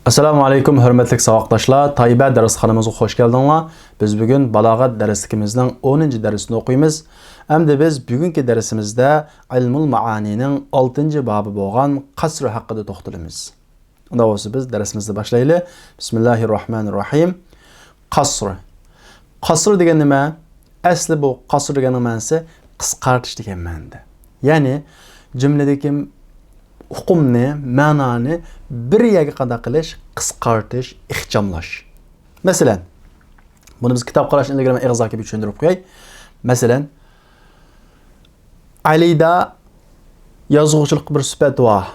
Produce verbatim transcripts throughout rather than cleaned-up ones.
ئەسسالامۇ ئەلەيكۇم، ھۆرمەتلىك ساۋاقداشلار، تايبە دەرسخانىمىزغا خۇش كەلدىڭلار. بىز بۈگۈن بالاغەت دەرسلىكىمىزنىڭ ئونىنچى دەرسىنى ئوقۇيمىز. ئەمدى بىز بۈگۈنكى دەرسىمىزدە ئىلمۇل مائانىنىڭ ئالتىنچى بابى بولغان قەسر ھەققىدە توختىلىمىز. ئۇنداق بولسا بىز دەرسىمىزنى باشلايلى. بىسمىللاھىررەھمانىررەھىم. قەسر. قەسر دېگەن نېمە؟ ئەسلى بۇ قەسر دېگەننىڭ مەنىسى قىسقارتىش دېگەن مەنىدە. يەنى جۈملىدىكى ئۇقۇمنى، مەنانى بىر يەرگە قانداق قىلىش؟ قىسقارتىش، ئىخچاملاش. مەسىلەن، بۇنى بىز كىتاب قاراشتىن ئىلگىرى مەن ئېغىزداكى بىر چۈشەندۈرۈپ قوياي. مەسىلەن، ئەلىدە يازغۇچىلىق بىر سۈپەت بار،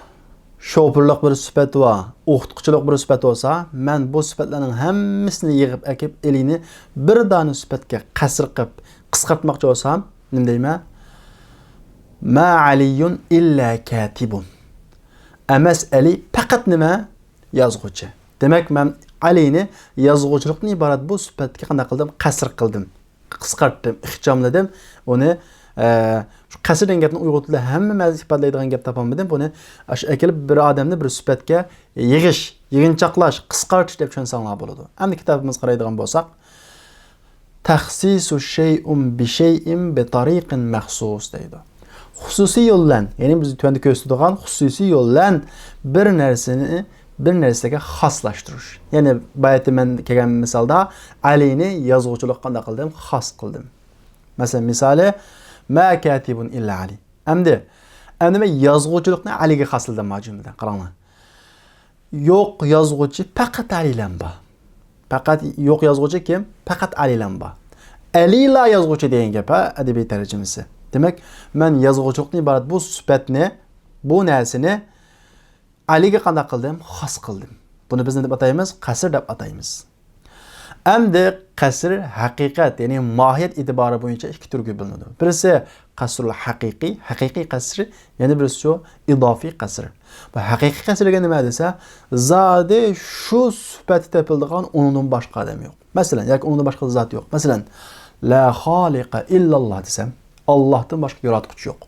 شوپۇرلۇق بىر سۈپەت بار، ئوقۇتقۇچىلىق بىر سۈپەت بولسا، مەن بۇ سۈپەتلەرنىڭ ھەممىسىنى يىغىپ ئەكىپ ئەلىنى بىر دانە سۈپەتكە قەسر قىلىپ قىسقارتماقچى بولسام، نېمە دەيمەن؟ ما ئەلىيۇن ئىللا كاتىبۇن. ئەمەس ئەلى پەقەت نېمە؟ يازغۇچى. دېمەك، مەن ئەلىنى يازغۇچىلىقتىن ئىبارەت بۇ سۈپەتكە قانداق قىلدىم؟ قەسر قىلدىم. قىسقارتتىم، ئىخچاملىدىم. ئۇنى، ئە، شۇ قەسر دېگەن گەپنى ئۇيغۇر تىلىدا ھەممە مەنىدە ئىپادىلەيدىغان گەپ تاپالمىدىم. بۇنى ئاشۇ ئەكېلىپ بىر ئادەمنى بىر سۈپەتكە يىغىش، يىغىنچاقلاش، قىسقارتىش دەپ چۈشەنسەڭلار بولىدۇ. ئەمدى كىتابىمىزغا قارايدىغان بولساق، تەخسىسۇ شەيئۇن بىشەيئىن بىتەرىقىن مەخسۇس دەيدۇ. خۇسۇسىي يول بىلەن، يەنى بىز تۆۋەندە كۆرسىتىدىغان خۇسۇسىي يول بىلەن بىر نەرسىنى بىر نەرسىگە خاسلاشتۇرۇش. يەنى بايىقى مەن كەلگەن مىسالدا ئەلىنى يازغۇچىلىققا قانداق قىلدىم؟ خاس قىلدىم. مەسىلەن، مىسالى، ما كاتىبۇن ئىللا ئەلى. ئەمدى، ئەمدى مەن يازغۇچىلىقنى ئەلىگە خاسلىدىم، ما جۈملىدە. قاراڭلار. يوق يازغۇچى پەقەت ئەلىلەم بار. پەقەت يوق يازغۇچى كىم؟ پەقەت ئەلىلەم بار. ئەلىلا يازغۇچى دېگەن گەپ، ھە، ئەدەبىي تەرجىمىسى. دېمەك، مەن يازغۇچىلىقتىن ئىبارەت بۇ سۈپەتنى، بۇ نەرسىنى ئەلىگە قانداق قىلدىم؟ خاس قىلدىم. بۇنى بىز نېمە دەپ ئاتايمىز؟ قەسر دەپ ئاتايمىز. ئەمدى قەسر ھەقىقەت، يەنى ماھىيەت ئېتىبارى بويىچە ئىككى تۈرگە بۆلۈنىدۇ. بىرسى قەسرۇل ھەقىقىي، ھەقىقىي قەسر، يەنە بىرسى شۇ ئىزافىي قەسر. بۇ ھەقىقىي قەسر دېگەن نېمە دېسە، زادى شۇ سۈپەتتە تېپىلىدىغان ئۇنىڭدىن باشقا ئادەم يوق. مەسىلەن، ياكى ئۇنىڭدىن باشقا زات يوق. مەسىلەن، لا خالىقە ئىللاللا دېسەم، ئاللاھتىن باشقا ياراتقۇچى يوق.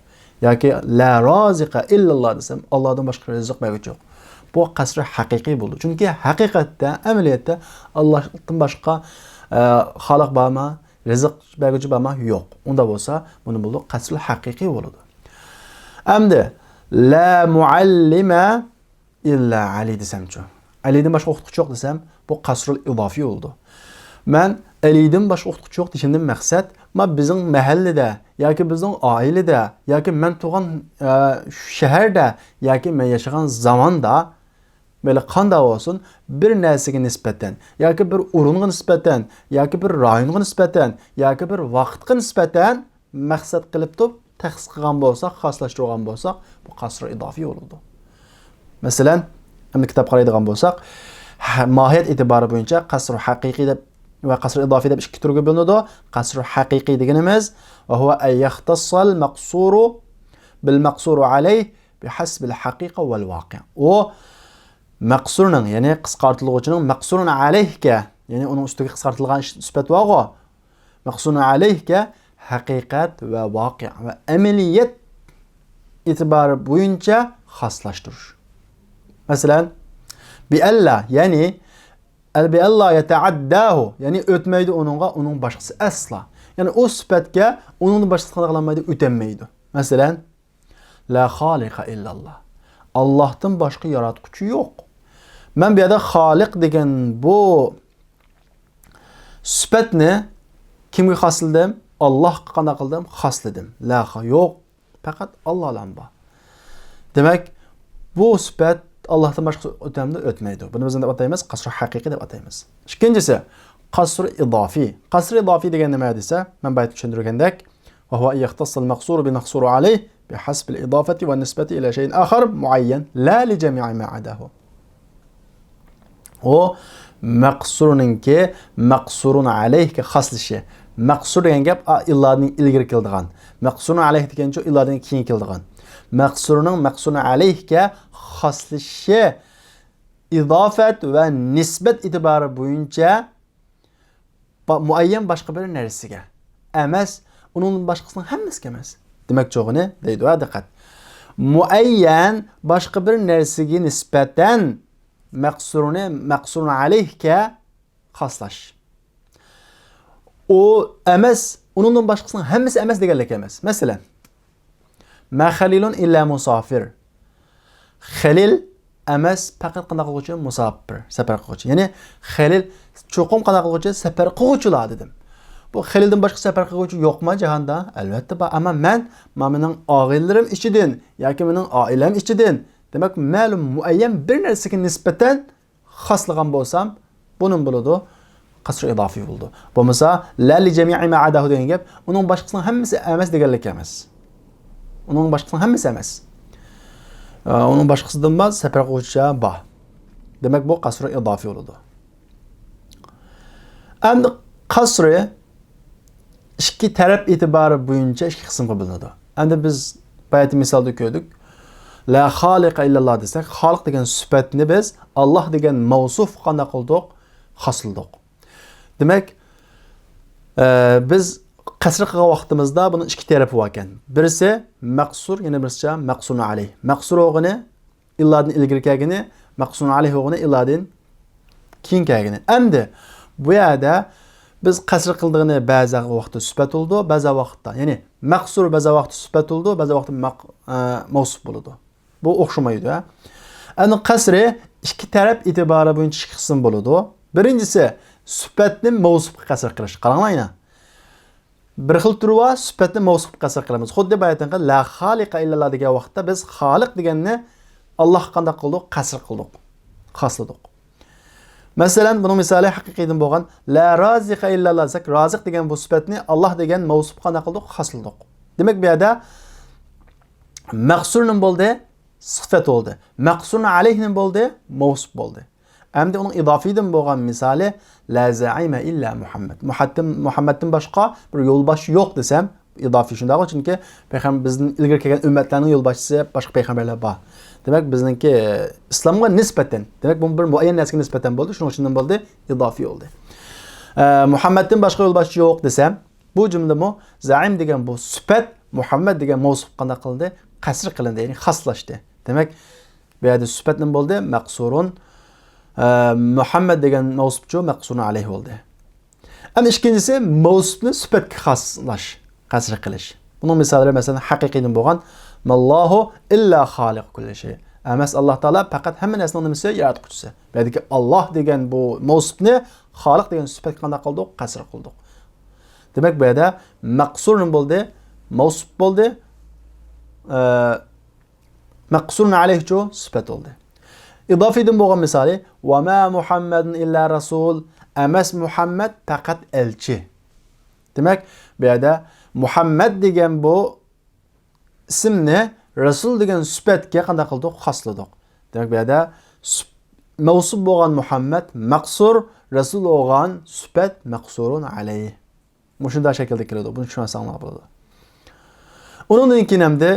ياكى لا رازىقە ئىللاللا دېسەم، ئاللاھتىن باشقا رىزىق بەرگۈچى يوق. بۇ قەسر ھەقىقىي بولىدۇ. چۈنكى ھەقىقەتتە، ئەمەلىيەتتە ئاللاھتىن باشقا، ئە، خالىق بارمۇ؟ رىزىق بەرگۈچى بارمۇ؟ يوق. ئۇنداق بولسا، بۇنى بولىدۇ، قەسرۇل ھەقىقىي بولىدۇ. ئەمدى، لا مۇئەللىمە ئىللا ئەلى دېسەمچۇ؟ ئەلىدىن باشقا ئوقۇتقۇچى يوق دېسەم، بۇ قەسرۇل ئىزافىي بولىدۇ. مەن ئەلىدىن باشقا ئوقۇتقۇچى يوق دېيىشىمدىن مەقسەت، ما بىزنىڭ مەھەللىدە ياكى بىزنىڭ ئائىلىدە ياكى مەن تۇرغان، ئە، شەھەردە ياكى مەن ياشىغان زاماندا، مەيلى قانداق بولسۇن، بىر نەرسىگە نىسبەتەن ياكى بىر ئورۇنغا نىسبەتەن ياكى بىر رايونغا نىسبەتەن ياكى بىر ۋاقىتقا نىسبەتەن مەقسەت قىلىپ تۇرۇپ تەخسىس قىلغان بولساق، خاسلاشتۇرغان بولساق، بۇ قەسرۇ ئىزافىي بولىدۇ. مەسىلەن، ئەمدى كىتاب قارايدىغان بولساق، ھە، ماھىيەت ئېتىبارى بويىچە قەسرۇ ھەقىقىي دەپ ۋە قەسرۇ ئىزافىي دەپ ئىككى تۈرگە بۆلۈنىدۇ. قەسرۇ ھەقىقىي دېگىنىمىز، وهو أن يختص المقصور بالمقصور عليه بحسب الحقيقة والواقع. ئۇ مەقسۇرنىڭ، يەنى قىسقارتىلغۇچىنىڭ مەقسۇرۇن ئەلەيھكە، يەنى ئۇنىڭ ئۈستىگە قىسقارتىلغان سۈپەت بارغۇ، مەقسۇرۇن ئەلەيھكە ھەقىقەت ۋە ۋاقىئ ۋە ئەمەلىيەت ئېتىبارى بويىچە خاسلاشتۇرۇش. مەسىلەن، بىئەللا، يەنى ئەل بىئەللا يەتەئەدداھۇ، يەنى ئۆتمەيدۇ ئۇنىڭغا ئۇنىڭ باشقىسى ئەسلا. يەنى ئۇ سۈپەتكە ئۇنىڭدىن باشقىسى قانداق قىلالمايدۇ؟ ئۆتەلمەيدۇ. مەسىلەن، لا خالىقە ئىللاللا. ئاللاھتىن باشقا ياراتقۇچى يوق. مەن بۇ يەردە خالىق دېگەن بۇ سۈپەتنى كىمگە خاسلىدىم؟ ئاللاھقا قانداق قىلدىم؟ خاسلىدىم. لا خا-، يوق. پەقەت ئاللاھلا بار. دېمەك، بۇ سۈپەت ئاللاھتىن باشقا ئۆتەمدۇ؟ ئۆتمەيدۇ. بۇنى بىز نېمە دەپ ئاتايمىز؟ قەسرۇ ھەقىقىي دەپ ئاتايمىز. ئىككىنچىسى، قەسرۇ ئىزافىي. قەسرۇ ئىزافىي دېگەن نېمە دېسە، مەن بايىقى چۈشەندۈرگەندەك، وهو أن يختص المقصور بالمقصور عليه بحسب الإضافة والنسبة إلى شيء آخر معين لا لجميع ما عداه. ئۇ مەقسۇرنىڭكى مەقسۇرۇن ئەلەيھكە خاسلىشى. مەقسۇر دېگەن گەپ، ئا، ئىللادىن ئىلگىرى كېلىدىغان. مەقسۇرۇن ئەلەيھ دېگەنچۇ ئىللادىن كېيىن كېلىدىغان. مەقسۇرنىڭ مەقسۇرۇن ئەلەيھكە خاسلىشى ئىزافەت ۋە نىسبەت ئېتىبارى بويىچە با-، مۇئەييەن باشقا بىر نەرسىگە ئەمەس، ئۇنىڭدىن باشقىسىنىڭ ھەممىسىگە ئەمەس. دېمەكچى بولغىنى دەيدۇ، ھە، دىققەت. مۇئەييەن باشقا بىر نەرسىگە نىسبەتەن مەقسۇرنى مەقسۇرۇن ئەلەيھكە خاسلاش. ئۇ ئەمەس، ئۇنىڭدىن باشقىسىنىڭ ھەممىسى ئەمەس دېگەنلىك ئەمەس. مەسىلەن، ما خەلىلۇن ئىللا مۇسافىر. خەلىل ئەمەس، پەقەت قانداق قىلغۇچى؟ مۇساپىر، سەپەر قىلغۇچى. يەنى خەلىل چوقۇم قانداق قىلغۇچى؟ سەپەر قىلغۇچىلار دېدىم. بۇ خەلىلدىن باشقا سەپەر قىلغۇچى يوقما جاھاندا؟ ئەلۋەتتە بار. ئەمما مەن، ما مېنىڭ ئاغىنىلىرىم ئىچىدىن ياكى مېنىڭ ئائىلەم ئىچىدىن، دېمەك، مەلۇم مۇئەييەن بىر نەرسىگە نىسبەتەن خاسلىغان بولسام، بۇنىمۇ بولىدۇ، قەسرۇ ئىزافىي بولىدۇ. بولمىسا، لا لىجەمىئى ما ئاداھۇ دېگەن گەپ، ئۇنىڭ باشقىسىنىڭ ھەممىسى ئەمەس دېگەنلىك ئەمەس. ئۇنىڭ باشقىسىنىڭ ھەممىسى ئەمەس. ئە، ئۇنىڭ باشقىسىدىن بار، سەپەر قىلغۇچى بار. دېمەك، بۇ قەسرۇ ئىزافىي بولىدۇ. ئەمدى قەسرى ئىككى تەرەپ ئېتىبارى بويىچە ئىككى قىسىمغا بۆلۈنىدۇ. ئەمدى بىز باياتى مىسالدا كۆردۇك. لا خالىقە ئىللاللا دېسەك، خالىق دېگەن سۈپەتنى بىز ئاللا دېگەن مەۋسۇفقا قانداق قىلدۇق؟ خاسلىدۇق. دېمەك، ئە، بىز قەسر قىلغان ۋاقتىمىزدا بۇنىڭ ئىككى تەرىپى بار ئىكەن. بىرسى مەقسۇر، يەنە بىرسىچە مەقسۇرۇن ئەلەيھ. مەقسۇر بولغىنى ئىللادىن ئىلگىرى كەلگىنى، مەقسۇرۇن ئەلەيھ بولغىنى ئىللادىن كېيىن كەلگىنى. ئەمدى بۇ يەردە بىز قەسر قىلىدىغىنى بەزى ۋاقىتتا سۈپەت بولىدۇ، بەزى ۋاقىتتا، يەنى مەقسۇر بەزى ۋاقىتتا سۈپەت بولىدۇ، بەزى ۋاقىتتا مەق-، ئە، مەۋسۇپ بولىدۇ. بۇ ئوخشىمايدۇ، ھە. ئەمدى قەسرى ئىككى تەرەپ ئېتىبارى بويىچە ئىككى قىسىم بولىدۇ. بىرىنچىسى، سۈپەتنى مەۋسۇپقا قەسر قىلىش. قاراڭلار يەنە. بىر خىل تۈرى بار، سۈپەتنى مەۋسۇپقا قەسر قىلىمىز. خۇددى باياتىنقى لا خالىقە ئىللاللا دېگەن ۋاقىتتا بىز خالىق دېگەننى ئاللاغا قانداق قىلدۇق؟ قەسر قىلدۇق. خاسلىدۇق. مەسىلەن، بۇنىڭ مىسالى ھەقىقىيدىن بولغان لا رازىقە ئىللاللا دېسەك، رازىق دېگەن بۇ سۈپەتنى ئاللا دېگەن مەۋسۇپقا قانداق قىلدۇق؟ خاسلىدۇق. دېمەك، بۇ يەردە مەقسۇر نېمە بولدى؟ سۈپەت بولدى. مەقسۇرۇن ئەلەيھ نېمە بولدى؟ مەۋسۇپ بولدى. ئەمدى ئۇنىڭ ئىزافىيدىن بولغان مىسالى، لا زەئىمە ئىللا مۇھەممەد. مۇھەتتىم-، مۇھەممەدتىن باشقا بىر يولباشچى يوق دېسەم، ئىزافىي شۇنداقغۇ، چۈنكى پەيغەمبەر، بىزدىن ئىلگىرى كەلگەن ئۈممەتلەرنىڭ يولباشچىسى، باشقا پەيغەمبەرلەر بار. دېمەك، بىزنىڭكى ئىسلامغا نىسبەتەن، دېمەك، بۇ بىر مۇئەييەن نەرسىگە نىسبەتەن بولدى، شۇنىڭ ئۈچۈن نېمە بولدى؟ ئىزافىي بولدى. ئە، مۇھەممەدتىن باشقا يولباشچى يوق دېسەم، بۇ جۈملىمۇ زەئىم دېگەن بۇ سۈپەت مۇھەممەد دېگەن مەۋسۇپ قانداق قىلدى؟ قەسر قىلىندى، يەنى خاسلاشتى. دېمەك، بۇ يەردە سۈپەت نېمە بولدى؟ مەقسۇرۇن، ئە، مۇھەممەد دېگەن مەۋسۇپچۇ مەقسۇرۇن ئەلەيھ بولدى. ئەمدى ئىككىنچىسى، مەۋسۇپنى سۈپەتكە خاسلاش، قەسر قىلىش. بۇنىڭ مىساللىرى، مەسىلەن، ھەقىقىيدىن بولغان ماللاھۇ ئىللا خالىقۇ كۈللى شەي. ئەمەس، ئاللا تائالا پەقەت ھەممە نەرسىنىڭ نېمىسى؟ ياراتقۇچىسى. بۇ يەردىكى ئاللا دېگەن بۇ مەۋسۇپنى خالىق دېگەن سۈپەتكە قانداق قىلدۇق؟ قەسر قىلدۇق. دېمەك، بۇ يەردە مەقسۇر نېمە بولدى؟ مەۋسۇپ بولدى. ئە، مەقسۇرۇن ئەلەيھچۇ سۈپەت بولدى. ئىزافىيدىن بولغان مىسالى، ۋە ما مۇھەممەدۇن ئىللا رەسۇل. ئەمەس مۇھەممەد، پەقەت ئەلچى. دېمەك، بۇ يەردە مۇھەممەد دېگەن بۇ ئىسىمنى رەسۇل دېگەن سۈپەتكە قانداق قىلدۇق؟ خاسلىدۇق. دېمەك، بۇ يەردە سۈپ-، مەۋسۇپ بولغان مۇھەممەد مەقسۇر، رەسۇل بولغان سۈپەت مەقسۇرۇن ئەلەيھ. مۇشۇنداق شەكىلدە كېلىدۇ. بۇنى چۈشەنسەڭلار بولىدۇ. ئۇنىڭدىن كېيىن ئەمدى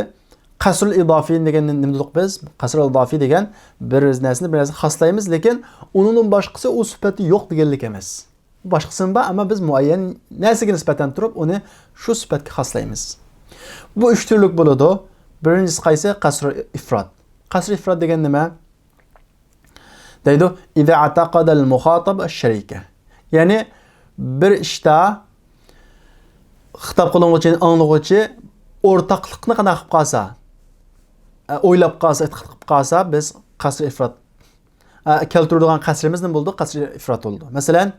قەسرۇل ئىزافىي دېگەننى نېمە دېدۇق بىز؟ قەسرۇل ئىزافىي دېگەن بىر نەرسىنى بىر نەرسە خاسلايمىز، لېكىن ئۇنىڭدىن باشقىسى ئۇ سۈپەتتە يوق دېگەنلىك ئەمەس. باشقىسىمۇ بار، ئەمما بىز مۇئەييەن نەرسىگە نىسبەتەن تۇرۇپ ئۇنى شۇ سۈپەتكە خاسلايمىز. بۇ ئۈچ تۈرلۈك بولىدۇ. بىرىنچىسى قايسى؟ قەسرۇ ئىفراد. قەسرۇ ئىفراد دېگەن نېمە؟ دەيدۇ، ئىزا ئەتەقەدەل مۇخاتاب ئەششەرىكە. يەنى بىر ئىشتا خىتاب قىلىنغۇچى، ئاڭلىغۇچى ئورتاقلىقنى قانداق قىلىپ قالسا، ئە، ئويلاپ قالسا، ئېتىقاد قىلىپ قالسا، بىز قەسرى ئىفراد، ئە، كەلتۈرىدىغان قەسرىمىز نېمە بولىدۇ؟ قەسرى ئىفراد بولىدۇ. مەسىلەن،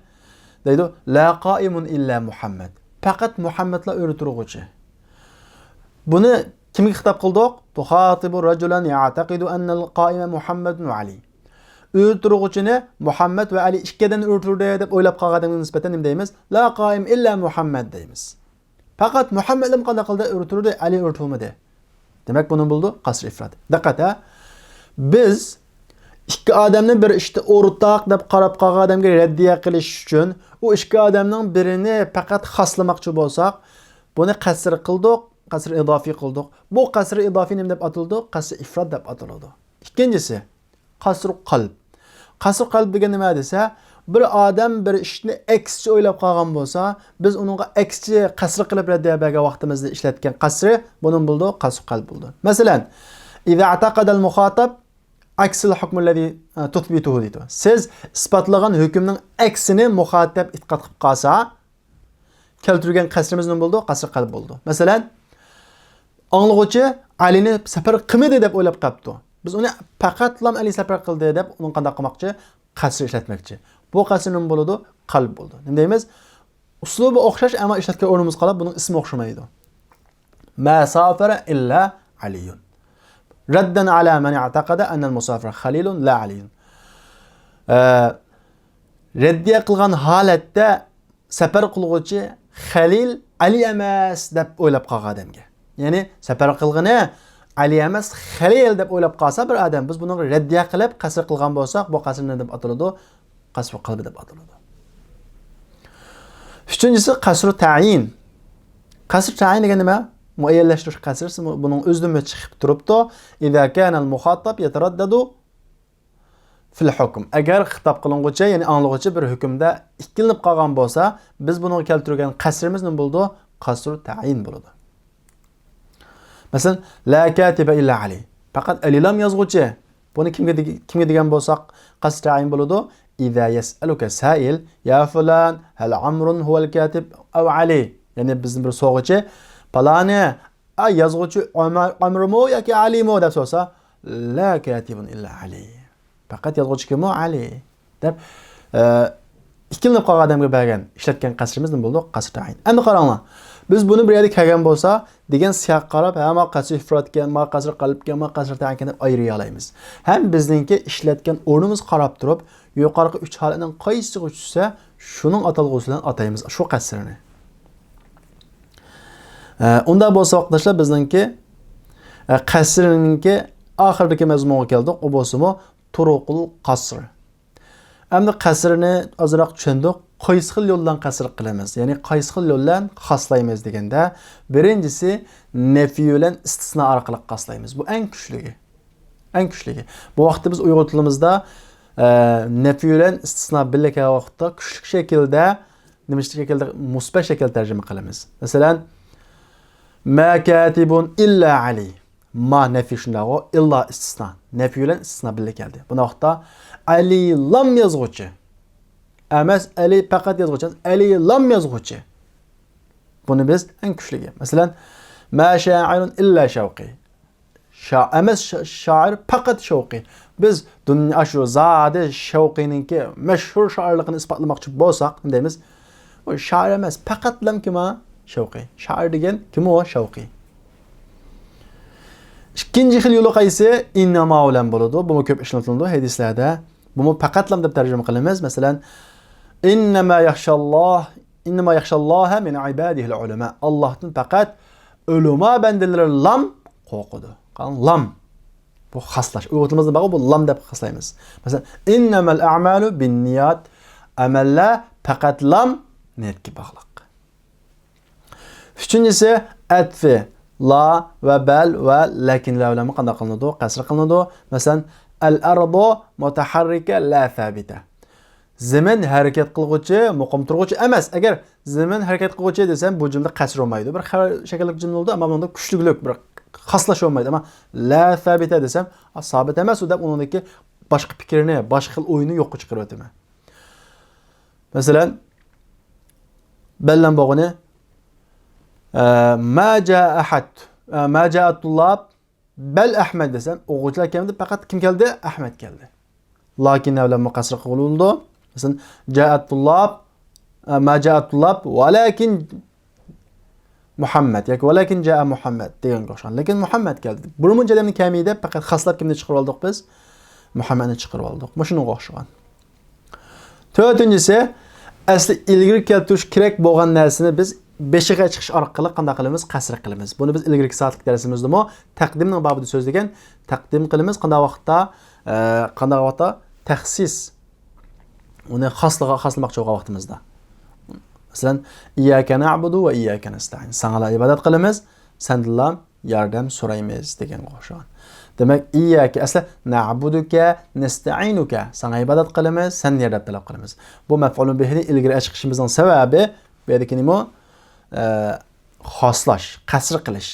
دەيدۇ، لا قائىمۇن ئىللا مۇھەممەد. پەقەت مۇھەممەدلا ئۆرە تۇرغۇچى. بۇنى كىمگە خىتاب قىلدۇق؟ تۇخاتىبۇ رەجۇلەن يەئتەقىدۇ ئەننەل قائىمە مۇھەممەدۇن ۋە ئەلى. ئۆرە تۇرغۇچىنى مۇھەممەد ۋە ئەلى ئىككى ئادەمنى ئۆرە تۇردى دەپ ئويلاپ قالغان ئادەمگە نىسبەتەن نېمە دەيمىز؟ لا قائىم ئىللا مۇھەممەد دەيمىز. پەقەت مۇھەممەدلا قانداق قىلدى؟ ئۆرە تۇردى، ئەلى ئۆرە تۇرمىدى. دېمەك، بۇنى بولدى قەسرى ئىفراد. دىققەت، ھە؟ بىز ئىككى ئادەمنى بىر ئىشتا ئورتاق دەپ قاراپ قالغان ئادەمگە رەددىيە قىلىش ئۈچۈن، ئۇ ئىككى ئادەمنىڭ بىرىنى پەقەت خاسلىماقچى بولساق، بۇنى قەسر قىلدۇق، قەسر ئىزافىي قىلدۇق. بۇ قەسر ئىزافىي نېمە دەپ ئاتىلىدۇ؟ قەسر ئىفراد دەپ ئاتىلىدۇ. ئىككىنچىسى، قەسر قەلب. قەسر قەلب دېگەن نېمە دېسە، بىر ئادەم بىر ئىشنى ئەكسىچە ئويلاپ قالغان بولسا، بىز ئۇنىڭغا ئەكسىچە قەسر قىلىپ رەددىيە بەرگەن ۋاقتىمىزدا ئىشلەتكەن قەسرى، بۇنىڭ بولىدۇ، قەسر قەلب بولىدۇ. مەسىلەن، ئىزا ئەتەقەدەل مۇخاتاب، ئەكسىل ھۆكمىللەزى تۇسبىتۇھۇ دەيدۇ. سىز ئىسپاتلىغان ھۆكۈمنىڭ ئەكسىنى مۇخاتەپ ئېتىقاد قىلىپ قالسا، كەلتۈرگەن قەسرىمىز نېمە بولىدۇ؟ قەسرى قەلب بولىدۇ. مەسىلەن، ئاڭلىغۇچى ئەلىنى سەپەر قىلمىدى دەپ ئويلاپ قاپتۇ. بىز ئۇنى پەقەتلا ئەلى سەپەر قىلدى دەپ ئۇنى قانداق قىلماقچى؟ قەسر ئىشلەتمەكچى. بۇ قەسر نېمە بولىدۇ؟ قەلب بولىدۇ. نېمە دەيمىز؟ ئۇسلۇبى ئوخشاش، ئەمما ئىشلەتكەن ئورنىمىز قاراپ بۇنىڭ ئىسمى ئوخشىمايدۇ. ما سافەرە ئىللا ئەلىيۇن. رەددەن ئەلا مەن ئەتەقەدە ئەننەل مۇسافىرە خەلىلۇن لا ئەلىيۇن. ئە، رەددىيە قىلغان ھالەتتە سەپەر قىلغۇچى خەلىل ئەلى ئەمەس دەپ ئويلاپ قالغان ئادەمگە. يەنى سەپەر قىلغىنى ئەلى ئەمەس خەلىل دەپ ئويلاپ قالسا بىر ئادەم، بىز بۇنىڭغا رەددىيە قىلىپ قەسر قىلغان بولساق، بۇ قەسر نېمە دەپ ئاتىلىدۇ؟ قەسرۇ قەلبى دەپ ئاتىلىدۇ. ئۈچىنچىسى قەسرۇ تەيىن. قەسرۇ تەيىن دېگەن نېمە؟ مۇئەييەنلەشتۈرۈش قەسرى، بۇنىڭ ئۆزىدىنمۇ چىقىپ تۇرۇپتۇ. ئىزا كانەل مۇخاتاب يەتەرەددەدۇ فىل ھۆكم. ئەگەر خىتاب قىلىنغۇچى، يەنى ئاڭلىغۇچى بىر ھۆكۈمدە ئىككىلىنىپ قالغان بولسا، بىز بۇنىڭغا كەلتۈرگەن قەسرىمىز نېمە بولىدۇ؟ قەسرۇ تەيىن بولىدۇ. مەسىلەن، لا كاتىبە ئىللا ئەلى. پەقەت ئەلىلام يازغۇچى. بۇنى كىمگە دېگ-، كىمگە دېگەن بولساق، قەسرۇ تەيىن بولىدۇ. ئىزا يەسئەلۇكە سائىل، يا فۇلان، ھەل ئامرۇن ھۇۋەل كاتىب ئەۋ ئەلى؟ يەنى بىزدىن بىر سورىغۇچى، پالانى، ئا، يازغۇچى ئۆمەر، ئامرمۇ ياكى ئەلىمۇ دەپ سورىسا، لا كاتىبۇن ئىللا ئەلى. پەقەت يازغۇچى كىمۇ؟ ئەلى. دەپ، ئە، ئىككىلىنىپ قالغان ئادەمگە بەرگەن، ئىشلەتكەن قەسرىمىز نېمە بولىدۇ؟ قەسرۇ تەيىن. ئەمدى قاراڭلار. بىز بۇنى بىر يەردە كەلگەن بولسا، دېگەن سىياققا قاراپ، ھە، ما قەسرى ئىفراتكەن، ما قەسرى قەلبكەن، ما قەسرى تەيىنكەن دەپ ئايرىيالايمىز. ھەم بىزنىڭكى ئىشلەتكەن ئورنىمىزغا قاراپ تۇرۇپ، يۇقىرىقى ئۈچ ھالەتنىڭ قايسىغا چۈشسە، شۇنىڭ ئاتالغۇسى بىلەن ئاتايمىز شۇ قەسرىنى. ئە، ئۇنداق بولسا، ۋاقىتداشلار، بىزنىڭكى، ئە، قەسرىنىڭكى ئاخىرىدىكى مەزمۇنغا كەلدۇق. ئۇ بولسىمۇ تۇرۇقۇل قەسر. ئەمدى قەسرىنى ئازراق چۈشەندۇق. قايسى خىل يول بىلەن قەسر قىلىمىز؟ يەنى قايسى خىل يول بىلەن خاسلايمىز دېگەندە، بىرىنچىسى نەفى بىلەن ئىستىسنا ئارقىلىق خاسلايمىز. بۇ ئەڭ كۈچلۈكى. ئەڭ كۈچلۈكى. بۇ ۋاقىتتا بىز ئۇيغۇر تىلىمىزدا، ئە، نەفى بىلەن ئىستىسنا بىللە كەلگەن ۋاقىتتا كۈچلۈك شەكىلدە، نېمە شەكىلدە؟ مۇسبەت شەكىلدە تەرجىمە قىلىمىز. مەسىلەن، ما كاتىبۇن ئىللا ئەلى. ما نەفى شۇنداقغۇ، ئىللا ئىستىسنا. نەفى بىلەن ئىستىسنا بىللە كەلدى. بۇنداق ۋاقىتتا ئەلىلام يازغۇچى. ئەمەس ئەلى پەقەت يازغۇچى، ئەلىلام يازغۇچى. بۇنى بىز ئەڭ كۈچلۈكى. مەسىلەن، ما شائىرۇن ئىللا شەۋقى. شا-، ئەمەس شا-، شائىر پەقەت شەۋقى. بىز دۇنيا، ئاشۇ زادى شەۋقىنىڭكى مەشھۇر شائىرلىقىنى ئىسپاتلىماقچى بولساق، نېمە دەيمىز؟ ئۇ شائىر ئەمەس، پەقەتلام كىما؟ شەۋقى. شائىر دېگەن كىم ئۇ؟ شەۋقى. ئىككىنچى خىل يولى قايسى؟ ئىننەما بىلەن بولىدۇ. بۇمۇ كۆپ ئىشلىتىلىدۇ ھەدىسلەردە. بۇمۇ پەقەتلام دەپ تەرجىمە قىلىمىز. مەسىلەن، ئىننەما يەخشاللاھ، ئىننەما يەخشاللاھە مىن ئىبادىھىل ئۇلەما. ئاللاھتىن پەقەت ئۆلىما بەندىلىرى لام قورقىدۇ. قاراڭ، لام. بۇ خاسلاش. ئۇيغۇر تىلىمىزدا بارغۇ، بۇ لام دەپ خاسلايمىز. مەسىلەن، ئىننەمەل ئەمالۇ بىننىيات. ئەمەللەر پەقەت لام نىيەتكە باغلىق. ئۈچىنچىسى، ئەتفى لا ۋە بەل ۋە لەكىنلەر بىلەن قانداق قىلىنىدۇ؟ قەسر قىلىنىدۇ. مەسىلەن، ئەل ئەرضۇ مۇتەھەررىكە لا سابىتە. زېمىن ھەرىكەت قىلغۇچى، مۇقىم تۇرغۇچى ئەمەس. ئەگەر زېمىن ھەرىكەت قىلغۇچى دېسەم، بۇ جۈملە قەسر بولمايدۇ. بىر خەۋەر شەكىللىك جۈملە بولىدۇ، ئەمما بۇندا كۈچلۈكلۈك، بىر خاسلاش بولمايدۇ. ئەمما لا سابىتە دېسەم، ئا، سابىت ئەمەس ئۇ دەپ ئۇنىڭدىكى باشقا پىكىرنى، باشقا خىل ئوينى يوققا چىقىرىۋېتىمەن. مەسىلەن، بەللەم بولغىنى، ئە، ما جاء ئەھەد، ئە، ما جاء ئەتتۇللاب، بەل ئەھمەد دېسەم، ئوقۇغۇچىلار كەلمىدى، پەقەت كىم كەلدى؟ ئەھمەد كەلدى. لەكىن بىلەن قەسر قىلىنىدۇ. مەسىلەن، جاء ئەتتۇللاب، ئە، ما جاء ئەتتۇللاب، ۋەلەكىن مۇھەممەد ياكى ۋەلەكىن جاء مۇھەممەد دېگەنگە ئوخشىغان. لېكىن مۇھەممەد كەلدى. بۇرۇنمۇ جەدەلنى كەلمىدى دەپ پەقەت خاسلاپ كىمنى چىقىرىۋالدۇق بىز؟ مۇھەممەدنى چىقىرىۋالدۇق. مۇشۇنىڭغا ئوخشىغان. تۆتىنچىسى، ئەسلى ئىلگىرى كەلتۈرۈش كېرەك بولغان نەرسىنى بىز بېشىغا چىقىش ئارقىلىق قانداق قىلىمىز؟ قەسر قىلىمىز. بۇنى بىز ئىلگىرىكى سائەتلىك دەرسىمىزدىمۇ تەقدىمنىڭ بابىدا سۆزلىگەن. تەقدىم قىلىمىز قانداق ۋاقىتتا؟ ئە، قانداق ۋاقىتتا؟ تەخسىس. ئۇنى خاسلىغا-، خاسلىماقچى بولغان ۋاقتىمىزدا. مەسىلەن، ئىيياكە نەئبۇدۇ ۋە ئىيياكە نەستەئىن. ساڭىلا ئىبادەت قىلىمىز، سەندىنلا ياردەم سورايمىز دېگەنگە ئوخشىغان. دېمەك، ئىيياكە، ئەسلى نەئبۇدۇكە، نەستەئىنۇكە، ساڭا ئىبادەت قىلىمىز، سەندىن ياردەم تەلەپ قىلىمىز. بۇ مەفئۇلۇن بىھىنى ئىلگىرى ئەچىقىشىمىزنىڭ سەۋەبى، بۇ يەردىكى نېمە؟ ئە، خاسلاش، قەسر قىلىش.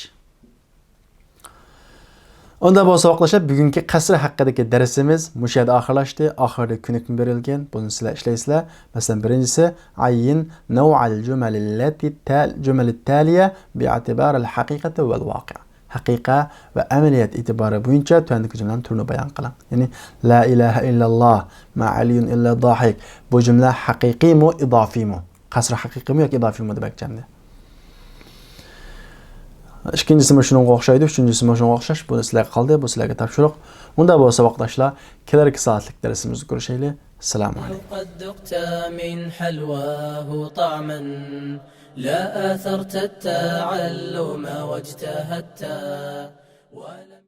ئۇنداق بولسا، ساۋاقداشلار، بۈگۈنكى قەسر ھەققىدىكى دەرسىمىز مۇشۇ يەردە ئاخىرلاشتى. ئاخىرىدا كۆنۈكمە بېرىلگەن. بۇنى سىلەر ئىشلەيسىلەر. مەسىلەن، بىرىنچىسى، عين نوع الجمل التي تا-، الجمل التالية باعتبار الحقيقة والواقع. ھەقىقە ۋە ئەمەلىيەت ئېتىبارى بويىچە تۆۋەندىكى جۈملىنىڭ تۈرىنى بايان قىلىڭ. يەنى، لا إله إلا الله، ما علي إلا ضاحك. بۇ جۈملە ھەقىقىيمۇ، ئىزاپىيمۇ؟ قەسر ھەقىقىيمۇ ياكى ئىزاپىيمۇ دېمەكچى ئەمدى. ئىككىنچىسىمۇ شۇنىڭغا ئوخشايدۇ، ئۈچىنچىسىمۇ شۇنىڭغا ئوخشاش. بۇ سىلەرگە قالدى، بۇ سىلەرگە تاپشۇرۇق. ئۇنداق بولسا، ساۋاقداشلار، كېلەركى سائەتلىك دەرسىمىزدە كۆرۈشەيلى. ئەسسالامۇ ئەلەيكۇم. لو قد ذقت من حلواه طعما لا آثرت التعلم واجتهدت ولم